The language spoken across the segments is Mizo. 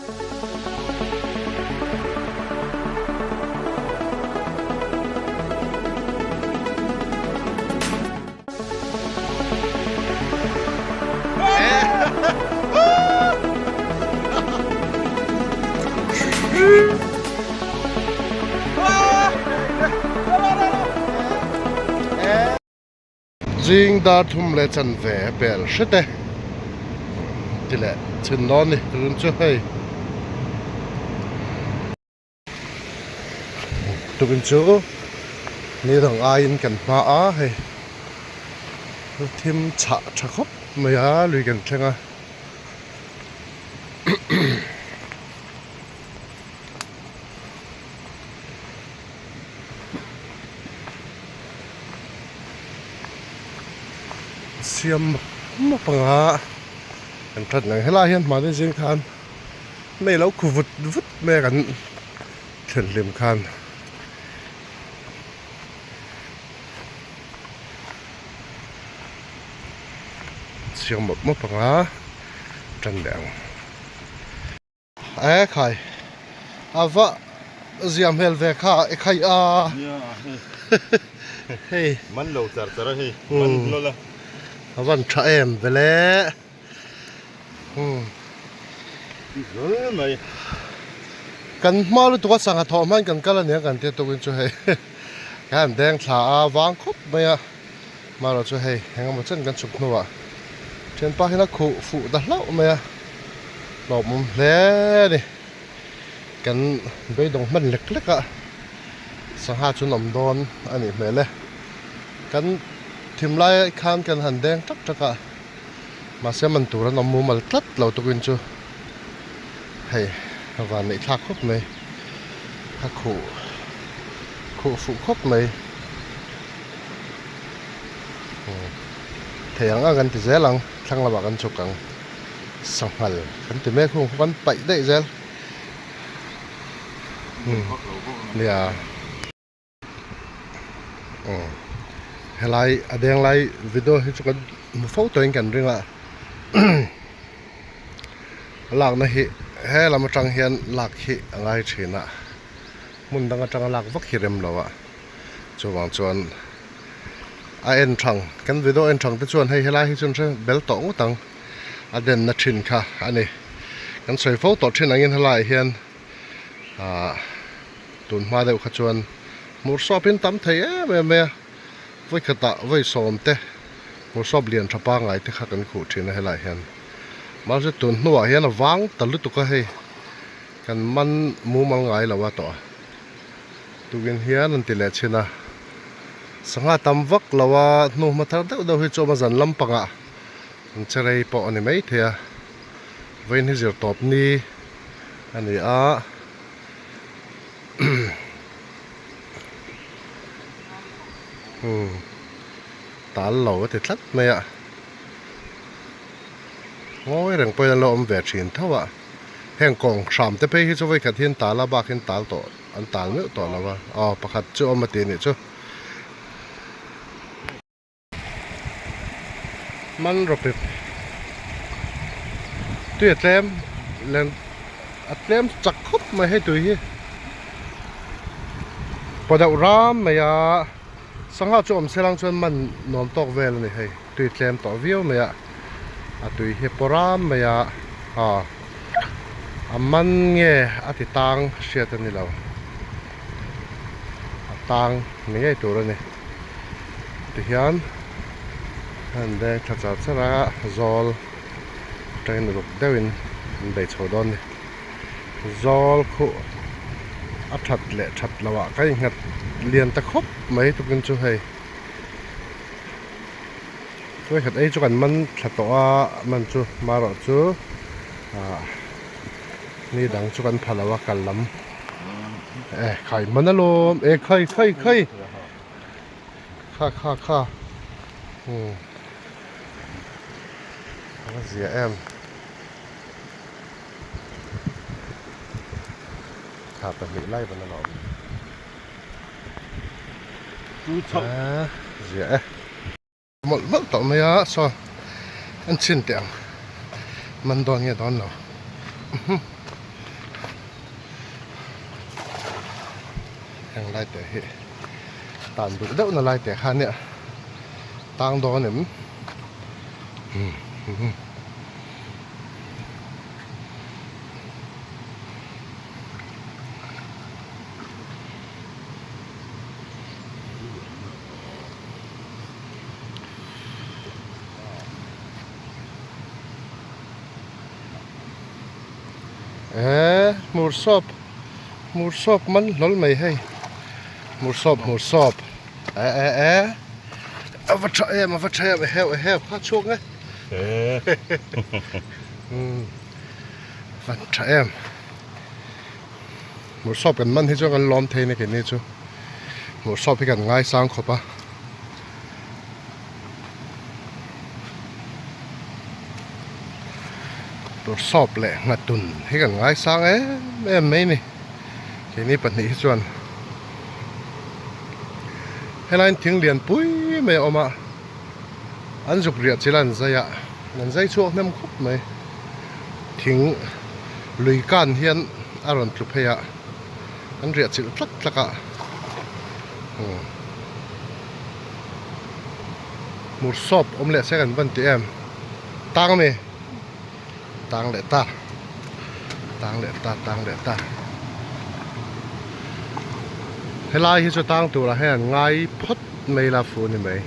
Zing dar thum leh chanve a pel hret e ti leh chhin dawn ni tun chu hei. Tukin chu ni dang aiin kan hma a hei thim chhah tha khawp mai a lui kan thleng a. Siam map map anga kan that ang helai hian hmahni zing khan mei lo khu vut vut mai a kan thlen hlim khan. Siam mawp mawp anga tan leh ang e khai a va zia hmel ve kha e khai a hei man lo char char a hei man hlawl a a van tha em vele Hlawl mai. Kan hma lutuk a sangha thawh hman kan kal ania kan tia tukin chu hei kan han deng thla a vang khawp mai a marawh chu hei engemaw chen kan chhuk hnuah thianpa hian a khuh fuh ta hlauh mai a hlawhawm hle a ni kan beidawng hman lek lek a sangha chu an awm dawn a nih hmel e kan thim lai khan kan han deng tak tak a. Mahse man tur an awm mumal tlat lo tukin chu hei a van neih thlak khawp mai a khuh khuh fuh khawp mai thei ang ang kan ti zel ang thlang lamah kan chhuk ang sanghal kan ti mek hung kan paih daih zel nia. Helai a deng lai video hi chu kan hmu fo tawhin kan ring a a lakna hi he lam atang hian lak hi a ngai thin a hmun dang atanga lak vak hi rem lo a chuvang chuan a en thang kan video en thang te chuan hei helai hi chuan hre bel tawh ngawt ang a denna thin kha a ni kan sawi fo tawh thin angin helaiah hian ahh. Tun hma deuh kha chuan hmursawp in tam thei em em mai a, vawikhatah vawi sawm te hmursawp lian tha pangngai te kha kan khuh thin a helaiah hian. Mahse tun hnuah hian a vang ta lutuk a hei kan man mumal ngai lo a tawh a, tukin hian an ti leh chhin a, sangha tam vak lo a hnu hma thar deuh deuh hi chu awm a zan lampangah an che rei pawh a ni maithei a, vawiin hi zir tawp ni a ni a. Tal lo a ti tlat mai a ngawi reng pawhin an lo awm ve thin tho a heng kawng hram te phei hi chu vawikhat hian tal a bak hian tal tawh an tal meuh tawh lo a aw pakhat chu awm a ti anih chu. Man rawpip tui a tlem len a tlem chak khawp mai hei tui hi paw deuh ram mai a sangha chu awm se lang chuan man nuam tawk vel a ni hei tui tlem tawh viau mai a a tui hi paw ram mai a aw a man nge a ti tang hriat a ni lo a tang ni ngei tur a ni. Tihian an deng thla char char a zawl atangin uluk deuhin an bei chho dawn a ni. Zawl khuh a that leh that loh ah ka innghat lian ta khawp mai tukin chu hei vawikhat ei chu kan man thla tawh a man chu marawh chu ah ni dang chu kan pha lo a kal lam e khai man alawm e khai khai khai. Kha kha kha umm a va zia em kha pahnih lai ban a la awm a zia e mawlh mawlh tawh mai a saw an chhin teh ang man dawn nge dawn lo. Heng lai te hi tan duh deuh na lai te kha nia tang dawn em Eee hmur sawp hmur sawp man hlawl mai hei hmur sawp hmur sawp e e e a va tha em a va tha em eheu eheu kha chhuak nge umm van tha em hmur sawp kan man hi chuan kan lawm thei na keini chu hmur sawp hi kan ngaisang khawp a. Tur sawp leh nghatun hi kan ngaisang em em mai ni keini pahnih hi chuan helaiin thing lian pui mai a awm a an zuk riah chilh a an zai a an zai chhuak hnem khawp mai thing lui kan hian a rawn tlu phei a an riah chilh tlak tlak a. Hmur sawp awm leh se kan van ti em tang ami tang leh ta tang leh ta tang leh ta helai hi chu tang turah hian an ngai phawt mai la fu ni mai.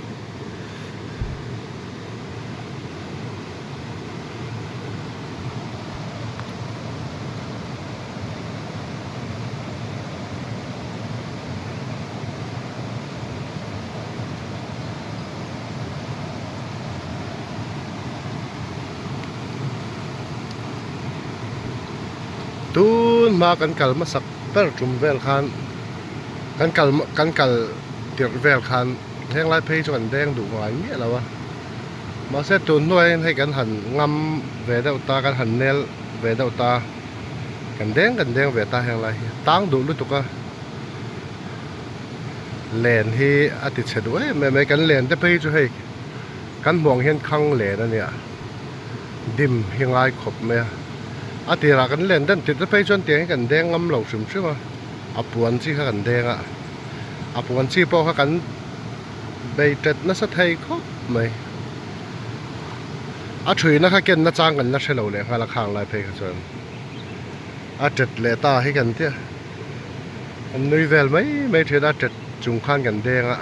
Tun hma kan kal hmasak ber tum vel khan kan kal kan kal tirh vel khan heng lai phei chu kan deng duh ngai miah lo a mahse tun hnuai hian hei kan han ngam ve deuh ta kan han nel ve deuh ta kan deng kan deng ve ta heng lai hi tang duh lutuk a. Len hi a ti chhe duh em em a kan len te phei chu hei kan hmuh ang hian khang len a nia dim hi ngai khawp mai a a tirah kan len den tirh te phei chuan tiang hi kan deng ngam lo hrim hrim a a puan chi kha kan deng a a puan chi pawh kha kan bei tet nasa thei khawp mai a thuina kha ken na chang kan la hre lo leh nghal a khang lai phei kha chuan a tet leh ta hi kan tia. An nui vel mai mai thin a tet chung khan kan deng a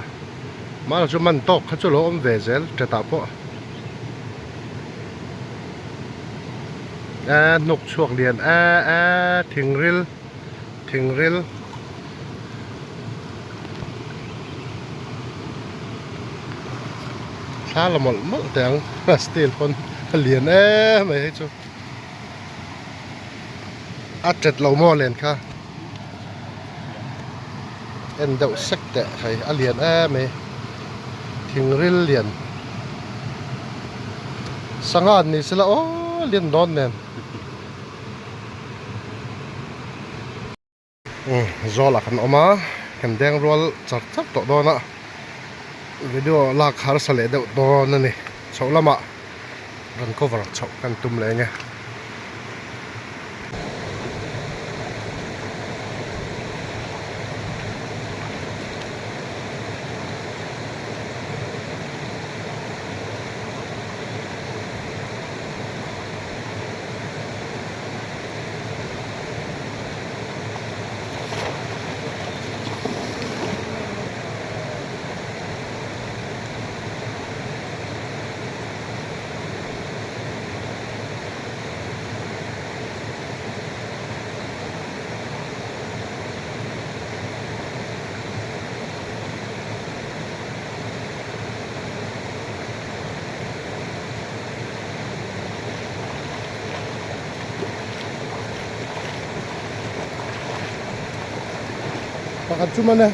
mahla chu man tawk kha chu lo awm ve zel tetah pawh eh hnuk chhuak lian eh eh thing ril thing ril thla la mawlh mawlh teh ang steel pawn a lian em mai hei chu. A tet lo maw len kha en deuh sek teh hei a lian em mai thing ril lian sangha an ni sela aw lian dawn nen. Zawlah kan awm a kan deng rual char char tawh dawn a video lak harsa leh deuh dawn a ni chhoh lamah rawn cover chhoh kan tum leh eng e. Pakhat chu man e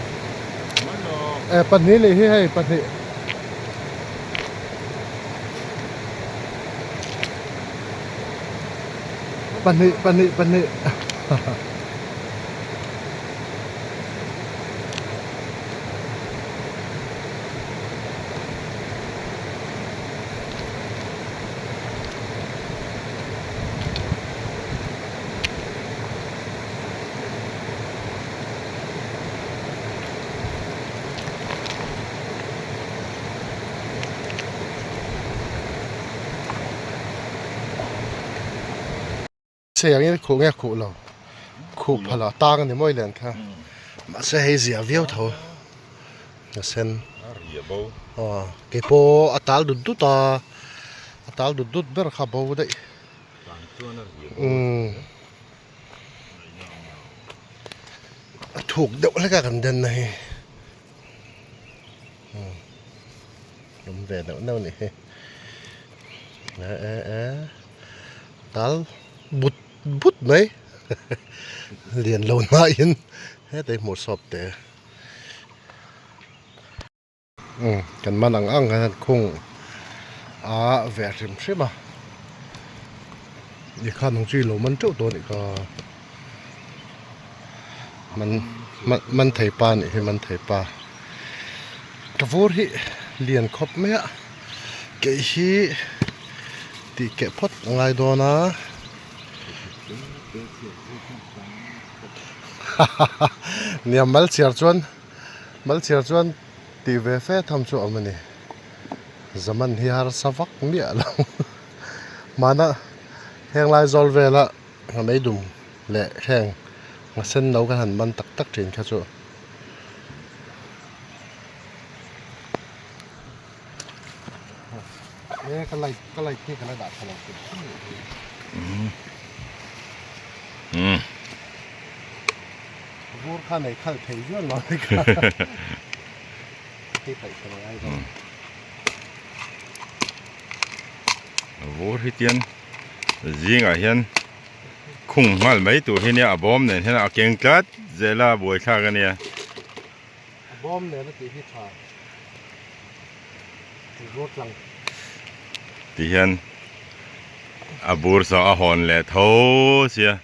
eh pahnih leh hi hei pahnih pahnih pahnih pahnih Sei angin khuh nge khuh lo khuh phalh a tang a ni mawi len kha mahse hei zia viau tho a sen aw kei pawh a tal dut dut a a tal dut dut ber kha bo daih umm a thuk deuh hlek a kan den na hi umm awm ve neuh neuh a nih hi e e e. Tal but but mai lian lo hnaiin hetah hi hmuh sawp teh umm kan man ang ang khan khung a ve hrim hrim a ni khan ang chu i lo man teuh tawh a nih kha man man thei pa a nih hi man thei pa ka vur hi lian khawp mai a kei hi. Tih keh phawt a ngai dawn a. Nia mal chhiar chuan mal chhiar chuan tih ve fe tham chu a awm a ni. Zaman hi harsa vak miah lo. Hmana heng lai zawl vela nghameidum leh heng nghasen no kan han man tak tak thin kha chu. E ka light ka light hi ka la dah tha lo hrim hrim nih hi. Umm. Vur kha nei khal thei viau lo ni kha. Hei paih tha ngai dawn. Vur hi tian zingah hian khung nghal mai tur hi nia a bawm nen hian a keng tlat zel a buaithlak a nia. A bawm nen a tih hi tha. Vur tlang. Ti hian a bur saw a hawn leh tho sia.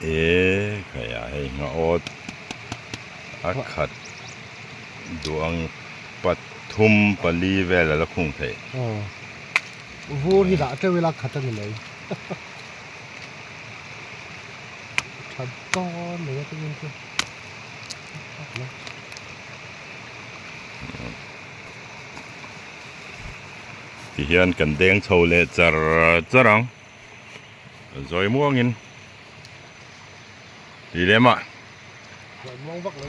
E khaia hei nga awt a khat duang pathum pali vel a la khung theih. Vur hi dah teuh ila khat a ni mai. Tha dawn mai a tingin chu. Tihian kan deng chho leh char char ang. Zawi muangin ti lem a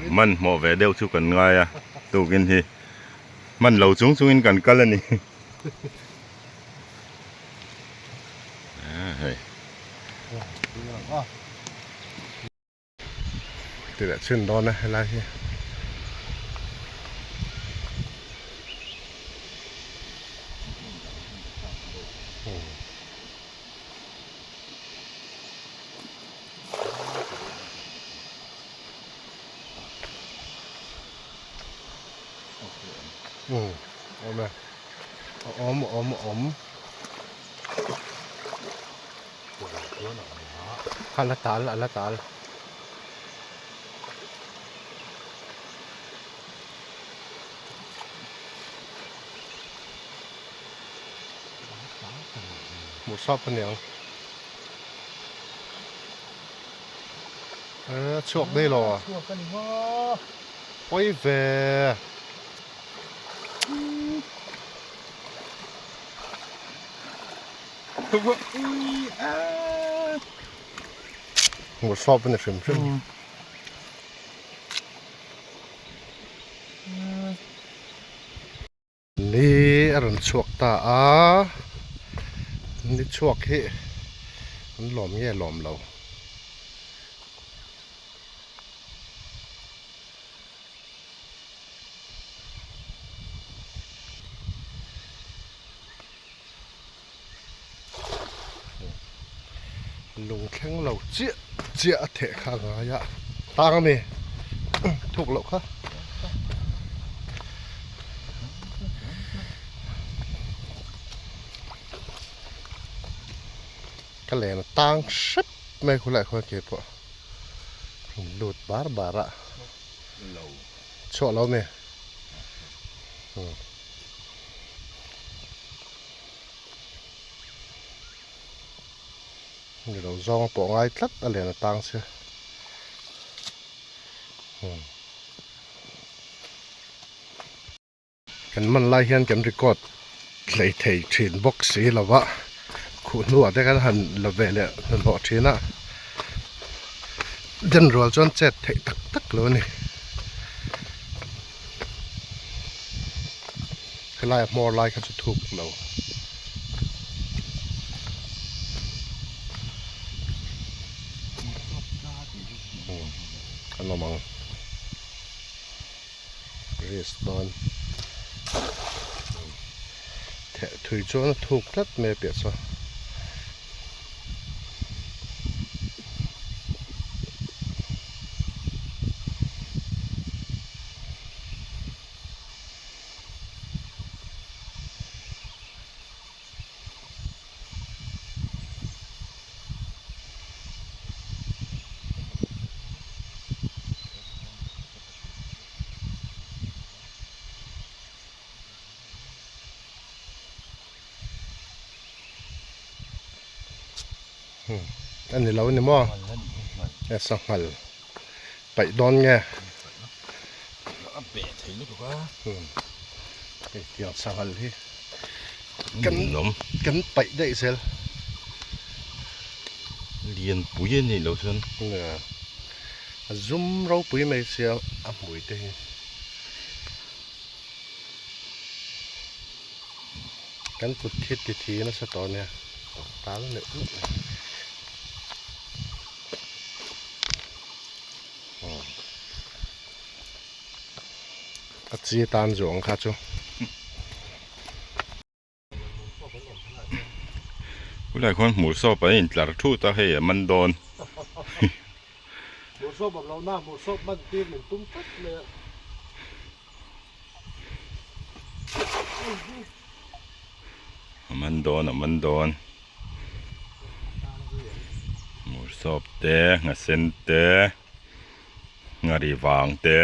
hmanhmawh ve deuh chu kan ngai a tukin hi hman lo chung chungin kan kal a ni. Hei. Ti leh chhin dawn e helai hi. Umm awm e awm awm awm a la tal a la tal hmuh sap aniang e chhuak daih lo a pawi ve. Hmuh sawp a ni hrim hrim. Ni a rawn chhuak ta a, ni chhuak hi an lawm nge lawm lo. Lung thleng lo chiah chiah a theh kha a ngai a tang a mi thuk loh kha. Ka len a tang hrep mai khulai khuan keipawh lut bar bar a. Chhuah lo mi. Ni lo zawng a pawh ngai tlat a len a tang sia. Kan man lai hian kan record hlei thei thin bawk si lo va, khuh hnuah te kan han la ve leh hnahnawh thin a, den rual chuan chet theih tak tak lo a ni. Helai a hmawr lai kha chu thuk lo. An awm ang. Risk dawn. Theh thui chuan a thuk tlat mai a piah chu. A ni lo a ni maw e sanghal paih dawn nge hei tiang sanghal hi kan kan paih daih zel lianpui a nih loh chuan a zum ropui mai sia a hmui te hi. Kan kut khi ti thi nasa tawh ania tal neuh neuh mai a chi tan zawng kha chu. Khulai khuan hmur sawp an intlar thut a hei a man dawn. Hmur sawp awm lohna hmur sawp man tir min tum tlat mai a. A man dawn a man dawn. Hmur sawp te nghasen te nghari vang te.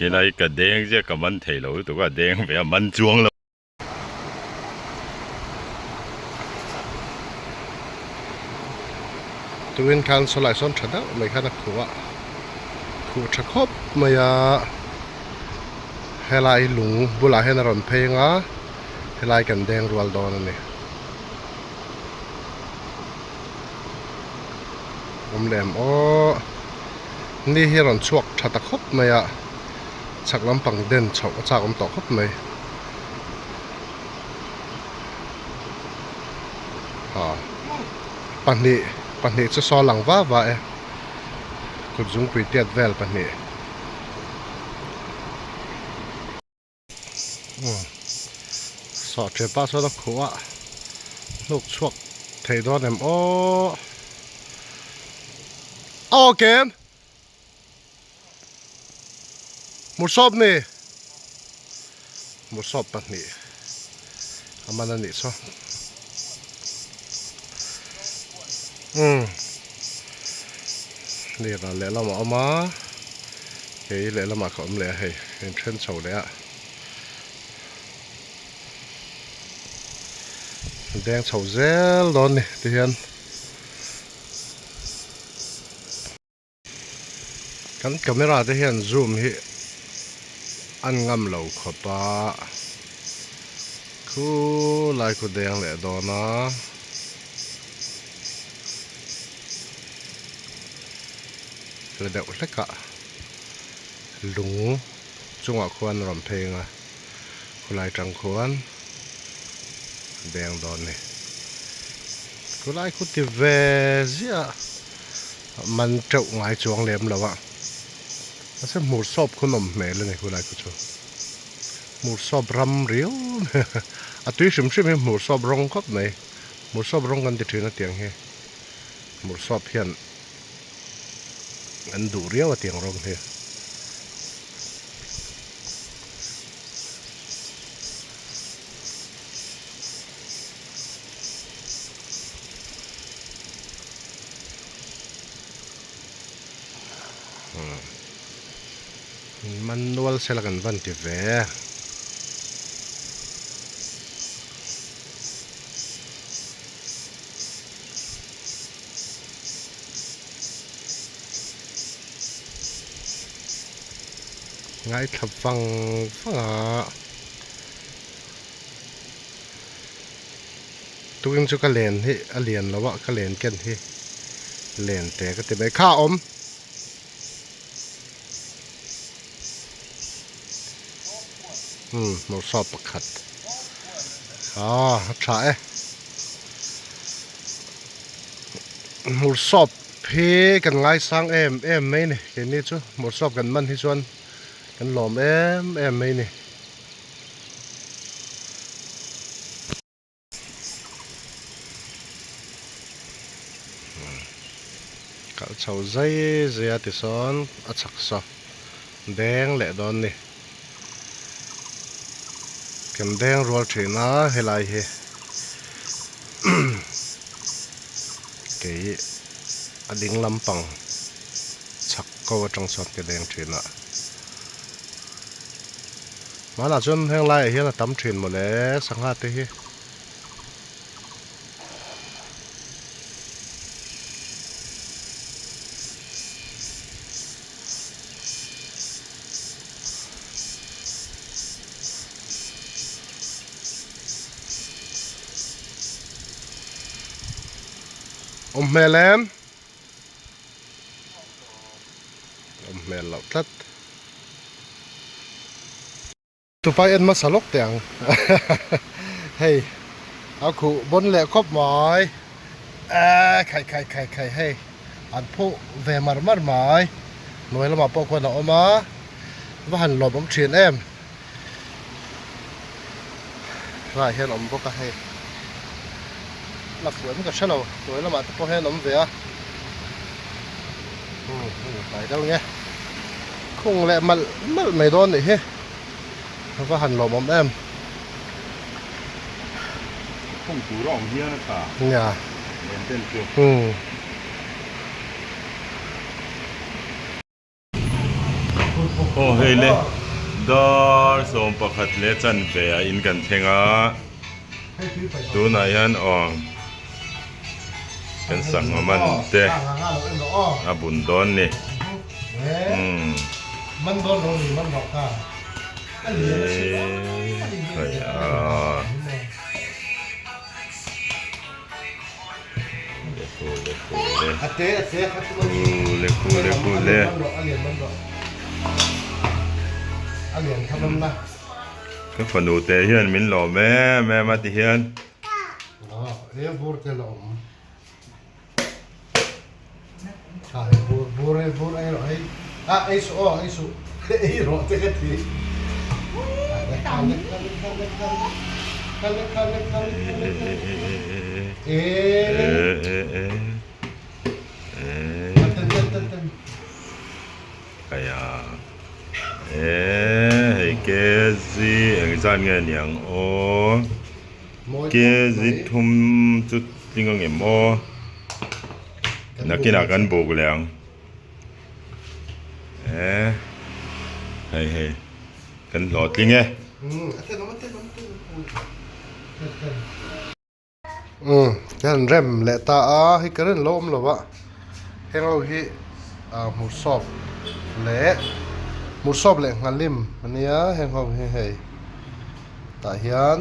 Kelai ka deng zia ka man thei lo lutuk a deng ve a man chuang lo. Tuin khan sawlai sawn tha deuh mai khan a khuh a, khuh tha khawp mai a, helai lung bulah hian a rawn phei ang a, helai kan deng rual dawn a ni. Awm lem aw, ni hi a rawn chhuak tha ta khawp mai a, chhak lampang den chhoh a chak awm tawh khawp mai. Pahnih pahnih chu saw lang va va e kut zungpui tiat vel pahnih sawh ṭhe pah sawn a khuh a hnuk chhuak thei dawn em aw aw kem Hmursawp ni hmursawp pahnih a man a nih chu umm ni ral lehlam a awm a kei lehlamah ka awm leh a hei in then chho leh a deng chho zel dawn ni tihian. Kan camera te hian zoom hi an ngam lo khawp a, khulai khu deng leh dawn a. La deuh hlek a, lung chungah khuan a rawn phei ang a, khulai tang khuan deng dawn a ni. Khulai khu ti ve ziah a. Man teuh ngai chuang lem lo a, mahse hmur sawp khu nawm hmel a ni khulai khu chu, hmur sawp ram riau a tui hrim hrim hi hmur sawp rawng khawp mai, hmur sawp rawng kan ti thin a tiang hi, hmur sawp hian an duh riau a tiang rawng hi. Manual sela kan van ti ve. Ngaithla vang vang a. Tukin chu ka len hi a lian lo a, ka len ken hi len te ka ti mai. Kha a awm. Umm hmawlhsawp pakhat. Aw a tha e. Hmawlhsawp hi kan ngaisang em em mai ni. Keini chu hmawlhsawp kan man hi chuan kan lawm em em mai ni. Kalh chho zai zai a tisawn a chhak saw deng leh dawn ni. Kan deng rual thin a helai hi kei a ding lampang chhak ko atang chuan ka deng thin a. Hmanah chuan heng laiah hian a tam thin mawle sangha te hi. Awm hmel em? Awm hmel loh tlat. Tupai en hmasa lawk teh ang. Hei a khuh bawn leh khawp mai. Eee khai khai khai khai hei an phuh ve mar mar mai. Hnuai lamah pawh khuan a awm a, va han lawm awm thin em. Tlaiah hian awm bawk a hei la fuh em ka hre lo hnuai lamah te pawh hian awm ve a umm hei tlai deuh nge khung leh malh malh mai dawn nih hi a va han lawmawm em Khung tur a awm hian a tha nia len ten chu. Umm. Aw hei le dar 11 leh chanve ah in kan thleng a tunah hian aw kan sangha man te a bun dawn ni umm eee a. Ka fanu te hian min lawm em em a ti hian. Hei kg engzat nge niang aw kg thum chu tling ang em aw nakinah kan buk leh ang eh hei hei kan hlawhtling e. Umm hian rem leh ta a hei current lo awm lo a heng ho hi ah hmursawp leh hmursawp leh nghalim ania heng ho hi hei tah hian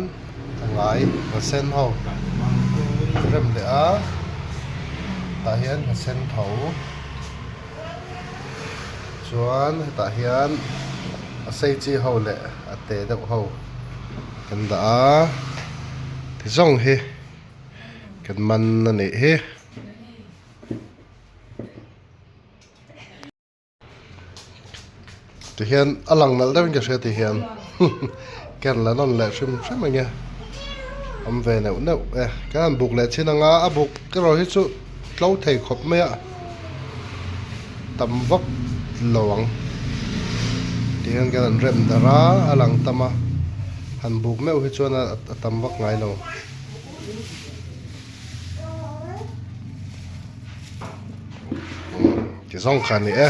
a ngai nghasen ho rem leh a tah hian nghasen tho chuan hetah hian a sei chi ho leh a te deuh ho kan dah a ti zawng hi kan man a nih hi. Ti hian a lang nalh deuhin ka hria ti hian ken la nawn leh hrim hrim ang e awm ve neuh neuh e ka han buk leh chin anga a buk erawh hi chu tlo thei khawp mai a tam vak lo ang ti hian kan han rem darh a a lang tam a han buk meuh hi chuan a tam vak ngai lo. Ti zawng kha a ni e.